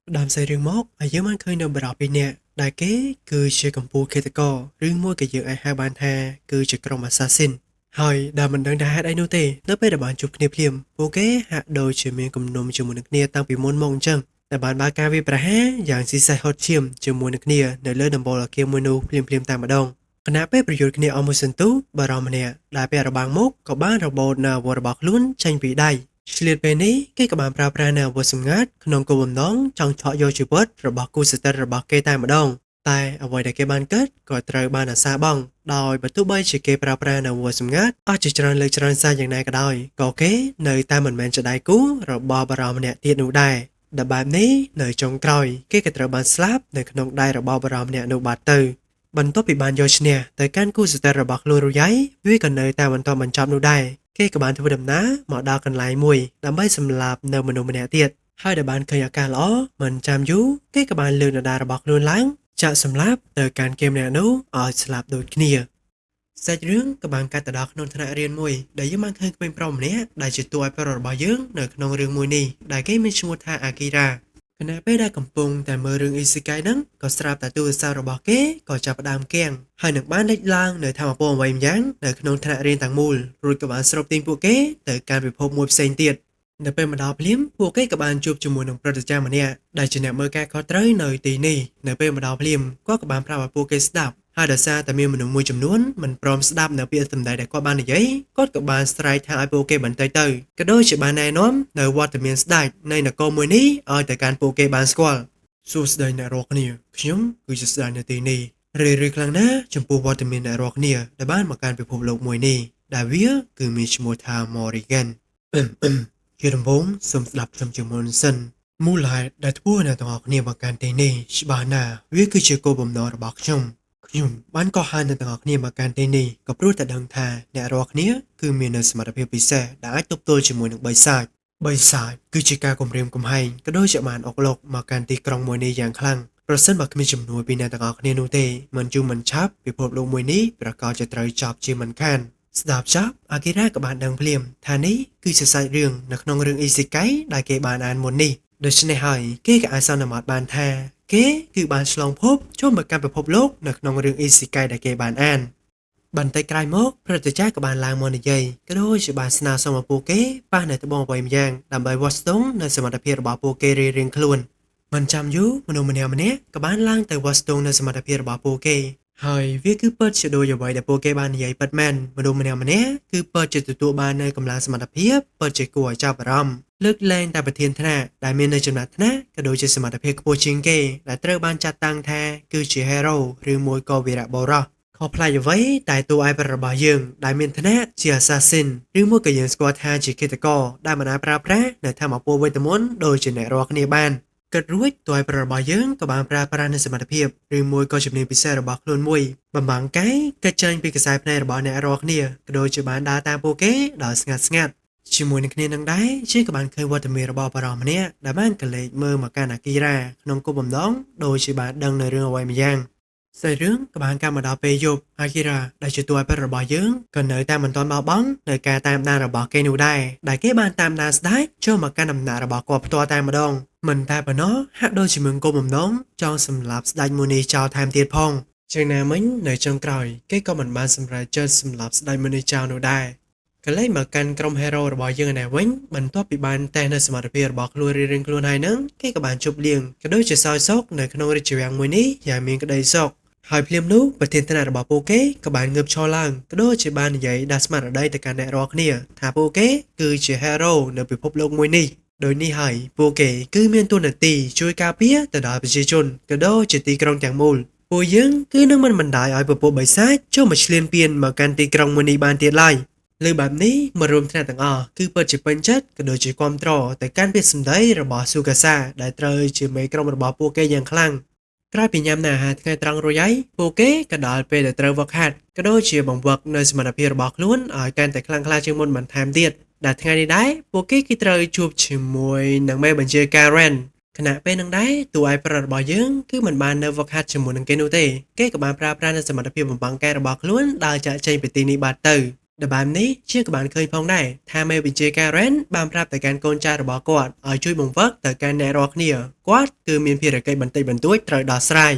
ផ្ដើមសាច់រឿងមកហើយយើងបានឃើញនៅបុរសពីរនាក់ដែលគេគឺជាកំពូលឃាតករឬមួយក៏យើងអាចហៅបានថាគឺជាក្រុម Assassin ហើយដែលមិនដឹងថាហេតុអីនោះទេនៅពេលដែលបានជួបគ្នាភ្លាមពួកគេហាក់ដូចជាមានគំនុំជាមួយនឹងគ្នាតាំងពីមុនមកអញ្ចឹងតែបានបើកការវាយប្រហារយ៉ាងស៊ីសាច់ហត់ឈាមជាមួយនឹងគ្នានៅលើដំបូលអគារមួយនោះភ្លាមៗតែម្ដងខណៈពេលប្រយុទ្ធគ្នាអស់មួយសន្ទុះបារម្ភម្នាក់ដែលពាក់របាំងមុខក៏បានរបូតនៅអាវុធរបស់ខ្លួនចេញពីដៃឆ្លៀតពេលនេះគេក៏បានប្រើប្រាស់នៅអាវុធសម្ងាត់ក្នុងគោលបំណងចង់ឆក់យកជីវិតរបស់គូសត្រូវរបស់គេតែម្ដងតែអ្វីដែលគេបានគិតក៏ត្រូវបានអាសាបង់ដោយបើទោះបីជាគេប្រើប្រាស់នៅអាវុធសម្ងាត់អស់ជាច្រើនលើកច្រើនសារយ៉ាងណាក៏ដោយក៏គេនៅតែមិនមែនជាដៃគូរបស់បារម្ភម្នាក់ទៀតនោះដែរដែលបែបនេះនៅចុងក្រោយគេក៏ត្រូវបានស្លាប់នៅក្នុងដៃរបស់បារម្ភម្នាក់នោះបាត់ទៅ បន្ទាប់ពីបានយកឈ្នះទៅកាន់គូសត្រូវរបស់ខ្លួនរួចហើយវាក៏នៅតែបន្តបញ្ចប់នោះដែរគេក៏បានធ្វើដំណើរមកដល់កន្លែងមួយដើម្បីសម្លាប់នៅមនុស្សម្នាក់ទៀតហើយដែលបានឃើញឱកាសល្អមិនចាំយូរគេក៏បានលើកនដារបស់ខ្លួនឡើងចាក់សម្លាប់ទៅកាន់គេម្នាក់នោះឲ្យស្លាប់ដូចគ្នាសាច់រឿងក៏បានកាត់ទៅដល់ក្នុងថ្នាក់រៀនមួយដែលយើងបានឃើញក្មេងប្រុសម្នាក់ដែលជាតួឯករបស់យើងនៅក្នុងរឿងមួយនេះដែលគេមានឈ្មោះថាអាគីរ៉ាខណៈពេលដែលកំពុងតែមើលរឿង Isekai ហ្នឹងក៏ស្រាប់តែទូរស័ព្ទរបស់គេក៏ចាប់ផ្ដើមគាំងហើយនឹងបានលេចឡើងនៅធម៌ពលអ្វីម្យ៉ាងនៅក្នុងថ្នាក់រៀនទាំងមូលរួចក៏បានស្រូបទាញពួកគេទៅកាន់ពិភពមួយផ្សេងទៀតនៅពេលមកដល់ភ្លាមពួកគេក៏បានជួបជាមួយនឹងព្រឹទ្ធាចារ្យម្នាក់ដែលជាអ្នកមើលការខុសត្រូវនៅទីនេះនៅពេលមកដល់ភ្លាមគាត់ក៏បានប្រាប់ឲ្យពួកគេស្ដាប់ហើយដោយសារតែមានមនុស្សមួយចំនួនមិនព្រមស្ដាប់នៅពាក្យសម្ដីដែលគាត់បាននិយាយគាត់ក៏បានស្រែកថាឲ្យពួកគេបន្តិចទៅក៏ដូចជាបានណែនាំនៅវត្តមានស្ដេចនៃនគរមួយនេះឲ្យទៅកាន់ពួកគេបានស្គាល់សួស្តីអ្នករាល់គ្នាខ្ញុំគឺជាស្ដេចនៅទីនេះរីករាយខ្លាំងណាស់ចំពោះវត្តមានអ្នករាល់គ្នាដែលបានមកកាន់ពិភពលោកមួយនេះដែលវាគឺមានឈ្មោះថា Morrigan ជាដំបូងសូមស្ដាប់ខ្ញុំជាមុនសិនមូលហេតុដែលធ្វើឲ្យអ្នកទាំងអស់គ្នាមកកាន់ទីនេះច្បាស់ណាស់វាគឺជាគោលបំណងរបស់ខ្ញុំខ្ញុំបានកោះហៅអ្នកទាំងអស់គ្នាមកកាន់ទីនេះក៏ព្រោះតែដឹងថាអ្នករាល់គ្នាគឺមាននូវសមត្ថភាពពិសេសដែលអាចទប់ទល់ជាមួយនឹងបិសាចបិសាចគឺជាការគំរាមកំហែងក៏ដូចជាបានអុកឡុកមកកាន់ទីក្រុងមួយនេះយ៉ាងខ្លាំងប្រសិនបើគ្មានជំនួយពីអ្នកទាំងអស់គ្នានោះទេមិនយូរមិនឆាប់ពិភពលោកមួយនេះប្រាកដជាត្រូវចប់ជាមិនខានស្ដាប់ចប់អាគីរ៉ាក៏បានដឹងភ្លាមថានេះគឺជាសាច់រឿងនៅក្នុងរឿង Isekai ដែលគេបានអានមុននេះដូច្នេះហើយគេក៏អាចសន្មតបានថាគេគឺបានឆ្លងភពចូលមកកាន់ពិភពលោកនៅក្នុងរឿង Isekai ដែលគេបានអានបន្តិចក្រោយមកព្រឹទ្ធាចារ្យក៏បានឡើងមកនិយាយក៏ដូចជាបានស្នើសុំឲ្យពួកគេប៉ះនៅត្បូងអ្វីម្យ៉ាងដើម្បីវាស់ស្ទង់នៅសមត្ថភាពរបស់ពួកគេរៀងៗខ្លួនមិនចាំយូរមនុស្សម្នាក់ៗក៏បានឡើងទៅវាស់ស្ទង់នៅសមត្ថភាពរបស់ពួកគេហើយវាគឺពិតជាដូចអ្វីដែលពួកគេបាននិយាយពិតមែនមនុស្សម្នាក់ៗគឺពិតជាទទួលបាននៅកម្លាំងសមត្ថភាពពិតជាគួរឲ្យចាប់អារម្មណ៍លើកលែងតែប្រធានថ្នាក់ដែលមាននៅចំណាត់ថ្នាក់ក៏ដូចជាសមត្ថភាពខ្ពស់ជាងគេដែលត្រូវបានចាត់តាំងថាគឺជា hero ឬមួយក៏វីរៈបុរសខុសប្លែកអ្វីតែតួឯករបស់យើងដែលមានឋានៈជា assassin ឬមួយក៏យើងស្គាល់ថាជាឃាតករដែលមិនអាចប្រើប្រាស់នៅធម៌ពលវេទមន្តដូចជាអ្នករាល់គ្នាបានគិតរួចតួឯករបស់យើងក៏បានប្រើប្រាស់នូវសមត្ថភាពឬមួយក៏ជំនាញពិសេសរបស់ខ្លួនមួយបំបាំងកាយកិច្ចចេញពីខ្សែភ្នែករបស់អ្នករាល់គ្នាក៏ដូចជាបានដើរតាមពួកគេដោយស្ងាត់ស្ងាត់ជាមួយនឹងគ្នានឹងដែរជាក៏បានឃើញវត្តមានរបស់បរិសម្នាក់ដែលបានកលេចមើលមកកាន់អាគីរ៉ាក្នុងគោលបំណងដូចជាបានដឹងនៅរឿងអ្វីម្យ៉ាងសាច់រឿងក៏បានកាប់មកដល់ពេលយប់អាគីរ៉ាដែលជាតួឯករបស់យើងក៏នៅតែមិនទាន់បោះបង់នៅការតាមដានរបស់គេនោះដែរដែលគេបានតាមដានស្ដេចចូលមកកាន់ដំណាក់របស់គាត់ផ្ទាល់តែម្ដងមិនតែប៉ុណ្ណោះហាក់ដូចជាមានគោលបំណងចង់សម្លាប់ស្ដេចមួយនេះចោលថែមទៀតផងជាងណាមិញនៅចុងក្រោយគេក៏មិនបានសម្រេចចិត្តសម្លាប់ស្ដេចមួយនេះចោលនោះដែរកលែងមកកាន់ក្រុម hero របស់យើងឯនេះវិញបន្ទាប់ពីបានតេស្តនៅសមត្ថភាពរបស់ខ្លួនរៀងៗខ្លួនហើយនឹងគេក៏បានជប់លៀងក៏ដូចជាសោយសុខនៅក្នុងរាជវាំងមួយនេះយ៉ាងមានក្តីសុខហើយភ្លាមនោះប្រធានថ្នាក់របស់ពួកគេក៏បានងើបឈរឡើងក៏ដូចជាបាននិយាយដាស់ស្មារតីទៅកាន់អ្នករាល់គ្នាថាពួកគេគឺជា hero នៅពិភពលោកមួយនេះដោយនេះហើយពួកគេគឺមានតួនាទីជួយការពារទៅដល់ប្រជាជនក៏ដូចជាទីក្រុងទាំងមូលពួកយើងគឺនឹងមិនបណ្ដោយឲ្យពពួកបិសាចចូលមកឈ្លានពានមកកាន់ទីក្រុងមួយនេះបានទៀតឡើយលើបែបនេះមករួមថ្នាក់ទាំងអស់គឺពិតជាពេញចិត្តក៏ដូចជាគាំទ្រទៅកាន់ពាក្យសម្ដីរបស់ស៊ូកាសាដែលត្រូវជាមេក្រុមរបស់ពួកគេយ៉ាងខ្លាំងក្រោយពីញ៉ាំនៅអាហារថ្ងៃត្រង់រួចហើយពួកគេក៏ដល់ពេលដែលត្រូវវឹកហាត់ក៏ដូចជាបង្វឹកនៅសមត្ថភាពរបស់ខ្លួនឲ្យកាន់តែខ្លាំងក្លាជាងមុនបន្ថែមទៀតដែលថ្ងៃនេះដែរពួកគេគឺត្រូវជួបជាមួយនឹងមេបញ្ជាការ Ren ខណៈពេលនឹងដែរតួឯករបស់យើងគឺមិនបាននៅវឹកហាត់ជាមួយនឹងគេនោះទេគេក៏បានប្រើប្រាស់នូវសមត្ថភាពបំបាំងកែរបស់ខ្លួនដើរចាក់ចេញពីទីនេះបាត់ទៅ។ ដែលបែបនេះជាក៏បានឃើញផងដែរថាមេបញ្ជាការ Ren បានប្រាប់ទៅកាន់កូនចៅរបស់គាត់ឲ្យជួយបង្វឹកទៅកាន់អ្នករាល់គ្នាគាត់គឺមានភារកិច្ចបន្តិចបន្តួចត្រូវដោះស្រាយ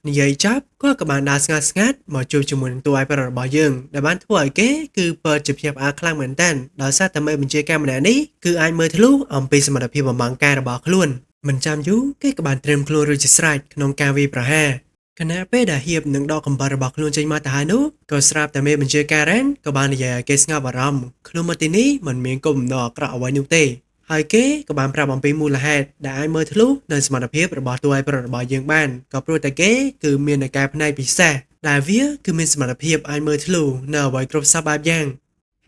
និយាយចប់គាត់ក៏បានដើរស្ងាត់ស្ងាត់មកជួបជាមួយនឹងតួឯកប្រុសរបស់យើងដែលបានធ្វើឲ្យគេគឺពិតជាភ្ញាក់ផ្អើលខ្លាំងមែនទែនដោយសារតែមេបញ្ជាការម្នាក់នេះគឺអាចមើលធ្លុះអំពីសមត្ថភាពបំបាំងកាយរបស់ខ្លួនមិនចាំយូរគេក៏បានត្រៀមខ្លួនរួចជាស្រេចក្នុងការវាយប្រហារខណៈពេលដែលហៀបនឹងដកកំបាត់របស់ខ្លួនចេញមកទៅហើយនោះក៏ស្រាប់តែមេបញ្ជាការរ៉េនក៏បាននិយាយឲ្យគេស្ងប់អារម្មណ៍ខ្លួនមកទីនេះមិនមានគោលបំណងអាក្រក់អ្វីនោះទេហើយគេក៏បានប្រាប់អំពីមូលហេតុដែលអាចមើលធ្លុះនៅសមត្ថភាពរបស់តួឯកប្រុសរបស់យើងបានក៏ព្រោះតែគេគឺមាននៅការផ្នែកពិសេសដែលវាគឺមានសមត្ថភាពអាចមើលធ្លុះនៅអ្វីគ្រប់សពបែបយ៉ា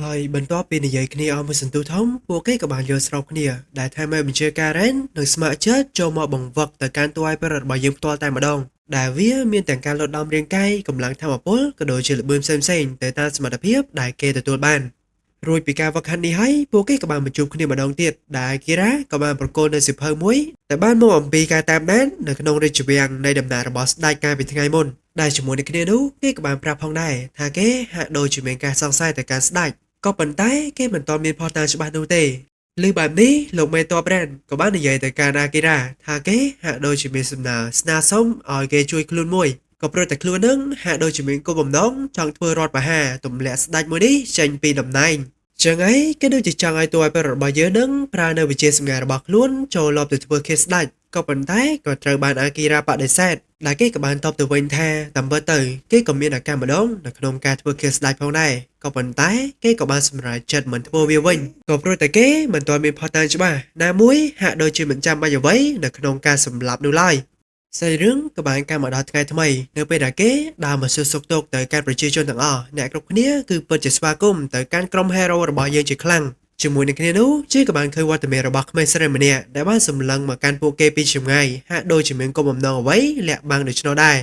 ងហើយបន្ទាប់ពីនិយាយគ្នាអស់មួយសន្ទុះធំពួកគេក៏បានយល់ស្របគ្នាដែលថាមេបញ្ជាការរ៉េននឹងស្ម័គ្រចិត្តចូលមកបង្វឹកទៅកាន់តួឯកប្រុសរបស់យើងផ្ទាល់តែម្ដងដែលវាមានទាំងការលត់ដំរាងកាយកម្លាំងធម៌ពលក៏ដូចជាល្បឿនផ្សេងៗទៅតាមសមត្ថភាពដែលគេទទួលបានរួចពីការវឹកហាត់នេះហើយពួកគេក៏បានបញ្ជួបគ្នាម្ដងទៀតដែលគីរ៉ាក៏បានប្រគល់នៅសៀវភៅមួយដែលបានមកអំពីការតាមដាននៅក្នុងរាជវាំងនៃដំណើររបស់ស្ដេចកាលពីថ្ងៃមុនដែលជាមួយនឹងគ្នានោះគេក៏បានប្រាប់ផងដែរថាគេហាក់ដូចជាមានការសង្ស័យទៅកាន់ស្ដេចក៏ប៉ុន្តែគេមិនទាន់មានភស្តុតាងច្បាស់នោះទេឮបែបនេះលោកមេតបរ៉ែនក៏បាននិយាយទៅកាន់អាគីរ៉ាថាគេហាក់ដូចជាមានសំណើស្នើសុំឲ្យគេជួយខ្លួនមួយក៏ព្រោះតែខ្លួននឹងហាក់ដូចជាមានគោលបំណងចង់ធ្វើរដ្ឋបហាទម្លាក់ស្ដេចមួយនេះចេញពីតំណែងចឹងអីគេដូចជាចង់ឲ្យតួឯករបស់យើងនឹងប្រើនៅវិជាសម្ងាត់របស់ខ្លួនចូលលបទៅធ្វើឃាតស្ដេចក៏ប៉ុន្តែក៏ត្រូវបានអាគីរ៉ាបដិសេធដែលគេក៏បានតបទៅវិញថាតាមពិតទៅគេក៏មានឱកាសម្ដងនៅក្នុងការធ្វើឃាតស្ដេចផងដែរក៏ប៉ុន្តែគេក៏បានសម្រេចចិត្តមិនធ្វើវាវិញក៏ព្រោះតែគេមិនទាន់មានភស្តុតាងច្បាស់ណាមួយហាក់ដូចជាមិនចាំបាច់អ្វីនៅក្នុងការសម្លាប់នោះឡើយសាច់រឿងក៏បានកាន់មកដល់ថ្ងៃថ្មីនៅពេលដែលគេដើរមកសួរសុខទុក្ខទៅកាន់ប្រជាជនទាំងអស់អ្នកគ្រប់គ្នាគឺពិតជាស្វាគមន៍ទៅកាន់ក្រុម hero របស់យើងជាខ្លាំងជាមួយនឹងគ្នានោះជាក៏បានឃើញវត្តមានរបស់ក្មេងស្រីម្នាក់ដែលបានសម្លឹងមកកាន់ពួកគេពីចម្ងាយហាក់ដូចជាមានគោលបំណងអ្វីលាក់បាំងដូច្នោះដែរ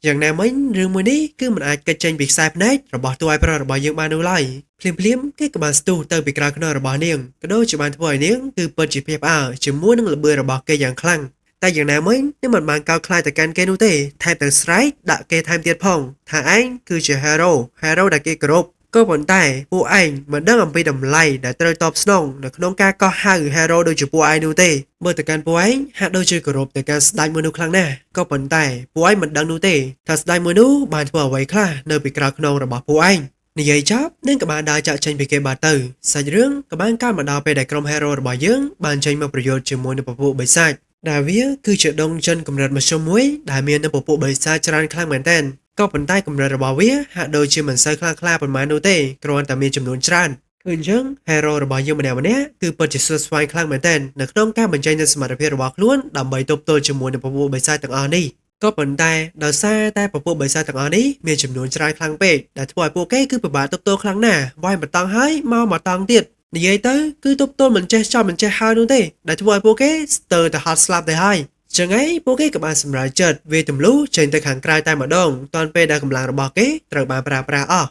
យ៉ាងណាមិញរឿងមួយនេះគឺមិនអាចកិច្ចចេញពីខ្សែភ្នែករបស់តួឯកប្រុសរបស់យើងបាននោះឡើយភ្លាមភ្លាមគេក៏បានស្ទុះទៅពីក្រៅខ្នងរបស់នាងក៏ដូចជាបានធ្វើឲ្យនាងគឺពិតជាភ្ញាក់ផ្អើលជាមួយនឹងល្បឿនរបស់គេយ៉ាងខ្លាំងតែយ៉ាងណាមិញនាងមិនបានកោតខ្លាចទៅកាន់គេនោះទេថែមទាំងស្រែកដាក់គេថែមទៀតផងថាឯងគឺជា hero hero ដែលគេគោរពក៏ប៉ុន្តែពួកឯងមិនដឹងអំពីតម្លៃដែលត្រូវតបស្នងនៅក្នុងការកោះហៅ hero ដូចជាពួកឯងនោះទេមើលទៅកាន់ពួកឯងហាក់ដូចជាគោរពទៅកាន់ស្ដេចមួយនោះខ្លាំងណាស់ក៏ប៉ុន្តែពួកឯងមិនដឹងនោះទេថាស្ដេចមួយនោះបានធ្វើអ្វីខ្លះនៅពីក្រៅខ្នងរបស់ពួកឯងនិយាយចប់នាងក៏បានដើរចាក់ចេញពីគេបាត់ទៅសាច់រឿងក៏បានកើតមកដល់ពេលដែលក្រុម hero របស់យើងបានចេញមកប្រយុទ្ធជាមួយនឹងពពួកបិសាចដែលវាគឺជាដងចិនកម្រិតមធ្យមមួយដែលមាននៅពពួកបិសាចច្រើនខ្លាំងមែនទែនក៏ប៉ុន្តែកម្រិតរបស់វាហាក់ដូចជាមិនសូវខ្លាំងក្លាប៉ុន្មាននោះទេគ្រាន់តែមានចំនួនច្រើនគឺអញ្ចឹង hero របស់យើងម្នាក់ៗគឺពិតជាស្វិតស្វាញខ្លាំងមែនទែននៅក្នុងការបញ្ចេញនូវសមត្ថភាពរបស់ខ្លួនដើម្បីទប់ទល់ជាមួយនឹងពពួកបិសាចទាំងអស់នេះក៏ប៉ុន្តែដោយសារតែពពួកបិសាចទាំងអស់នេះមានចំនួនច្រើនខ្លាំងពេកដែលធ្វើឲ្យពួកគេគឺពិបាកទប់ទល់ខ្លាំងណាស់វាយមួយតង់ហើយមកមួយតង់ទៀតនិយាយទៅគឺទប់ទល់មិនចេះចប់មិនចេះហើយនោះទេដែលធ្វើឲ្យពួកគេស្ទើរតែហត់ស្លាប់ទៅហើយចឹងឯងពួកគេក៏បានសម្រេចចិត្តវាយទម្លុះចេញទៅខាងក្រៅតែម្ដងតាន់ពេលដែលកម្លាំងរបស់គេត្រូវបានប្រើប្រាស់អស់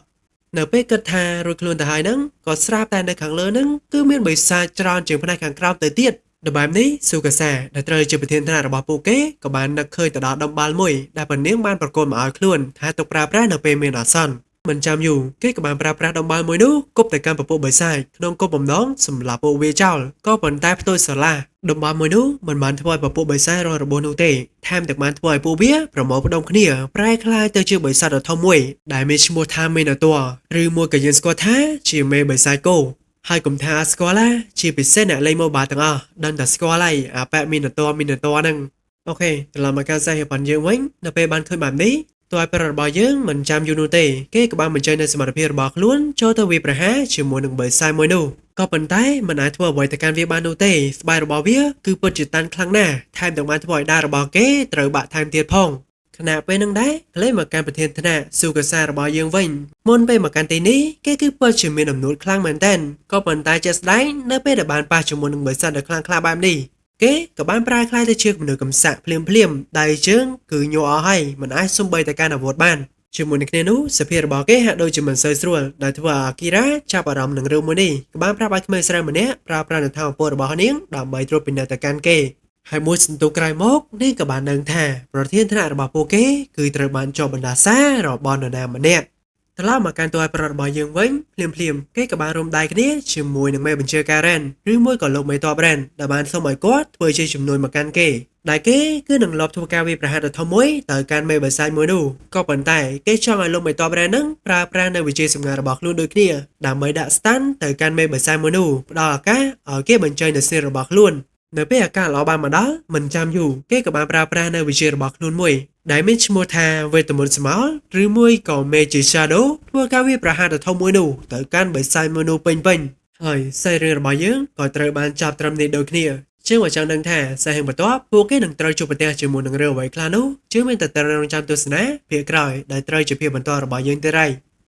នៅពេលគិតថារួចខ្លួនទៅហើយហ្នឹងក៏ស្រាប់តែនៅខាងលើហ្នឹងគឺមានបិសាចច្រើនជាងផ្នែកខាងក្រោមទៅទៀតដល់បែបនេះស៊ូកាសាដែលត្រូវជាប្រធានថ្នាក់របស់ពួកគេក៏បាននឹកឃើញទៅដល់ដុំបាល់មួយដែលពនាងបានប្រគល់មកឲ្យខ្លួនថាទុកប្រើប្រាស់នៅពេលមានអាសន្នមិនចាំយូរគេក៏បានប្រើប្រាស់ដុំបាល់មួយនោះគប់ទៅកាន់ពពួកបិសាចក្នុងគោលបំណងសម្លាប់ពួកវាចោលក៏ប៉ុន្តែផ្ទុយស្រឡះដុំបាល់មួយនោះមិនបានធ្វើឲ្យពពួកបិសាចរងរបួសនោះទេថែមទាំងបានធ្វើឲ្យពួកវាប្រមូលផ្ដុំគ្នាប្រែក្លាយទៅជាបិសាចដ៏ធំមួយដែលមានឈ្មោះថាមេណូត័ឬមួយក៏យើងស្គាល់ថាជាមេបិសាចគោហើយកុំថាស្គាល់ណាជាពិសេសអ្នកលេង MOBA ទាំងអស់ដឹងតែស្គាល់ហើយអាប៉ែមីណូត័មីណូត័ហ្នឹង OK ត្រឡប់មកកាន់ខ្សែភាពយន្តយើងវិញនៅពេលបានឃើញបែបនេះតួឯកប្រុសរបស់យើងមិនចាំយូរនោះទេគេក៏បានបញ្ចេញនូវសមត្ថភាពរបស់ខ្លួនចូលទៅវាយប្រហារជាមួយនឹងបិសាចមួយនោះក៏ប៉ុន្តែមិនអាចធ្វើអ្វីទៅកាន់វាបាននោះទេស្បែករបស់វាគឺពិតជាតាន់ខ្លាំងណាស់ថែមទាំងបានធ្វើឲ្យដាវរបស់គេត្រូវបាក់ថែមទៀតផងខណៈពេលនឹងដែរក្លែងមកកាន់ប្រធានថ្នាក់ស៊ូកាសារបស់យើងវិញមុនពេលមកកាន់ទីនេះគេគឺពិតជាមានអំនួតខ្លាំងមែនទែនក៏ប៉ុន្តែជាក់ស្ដែងនៅពេលដែលបានប៉ះជាមួយនឹងបិសាចដ៏ខ្លាំងក្លាបែបនេះគេក៏បានប្រែក្លាយទៅជាមនុស្សកំសាក់ភ្លាមភ្លាមដៃជើងគឺញ័រអស់ហើយមិនអាចសំបីទៅកាន់អាវុធបានជាមួយនឹងគ្នានោះសភាពរបស់គេហាក់ដូចជាមិនសូវស្រួលដែលធ្វើឲ្យអាគីរ៉ាចាប់អារម្មណ៍នឹងរឿងមួយនេះក៏បានប្រាប់ឲ្យក្មេងស្រីម្នាក់ប្រើប្រាស់នូវថាមពលរបស់នាងដើម្បីត្រួតពិនិត្យទៅកាន់គេហើយមួយសន្ទុះក្រោយមកនាងក៏បានដឹងថាប្រធានថ្នាក់របស់ពួកគេគឺត្រូវបានជាប់បណ្ដាសារបស់នរណាម្នាក់។ ត្រឡប់មកកាន់តួឯប្រុសរបស់យើងវិញភ្លាមភ្លាមគេក៏បានរួមដៃគ្នាជាមួយនឹងមេបញ្ជាការរ៉េនឬមួយក៏លោកមេតបរ៉េនដែលបានសុំឲ្យគាត់ធ្វើជាជំនួយមកកាន់គេដែលគេគឺនឹងលបធ្វើការវាយប្រហារដ៏ធំមួយទៅកាន់មេបិសាចមួយនោះក៏ប៉ុន្តែគេចង់ឲ្យលោកមេតបរ៉េននឹងប្រើប្រាស់នៅវិជាសម្ងាត់របស់ខ្លួនដូចគ្នាដើម្បីដាក់ stun ទៅកាន់មេបិសាចមួយនោះផ្ដល់ឱកាសឲ្យគេបញ្ចេញនូវស្នារបស់ខ្លួននៅពេលឱកាសល្អបានមកដល់មិនចាំយូរគេក៏បានប្រើប្រាស់នៅវិជារបស់ខ្លួនមួយដែលមានឈ្មោះថាវេទមន្តស្មោលឬមួយក៏ Magic Shadow ធ្វើការវាយប្រហារដ៏ធំមួយនោះទៅកាន់បិសាចមួយនោះពេញពេញហើយសាច់រឿងរបស់យើងក៏ត្រូវបានចាប់ត្រឹមនេះដូចគ្នាជាងមកចង់ដឹងថាសាច់រឿងបន្ទាប់ពួកគេនឹងត្រូវជួបប្រទះជាមួយនឹងរឿងអ្វីខ្លះនោះជឿមានតែត្រូវរងចាំទស្សនាភាគក្រោយដែលត្រូវជាភាគបន្តរបស់យើងទៀតហើយ។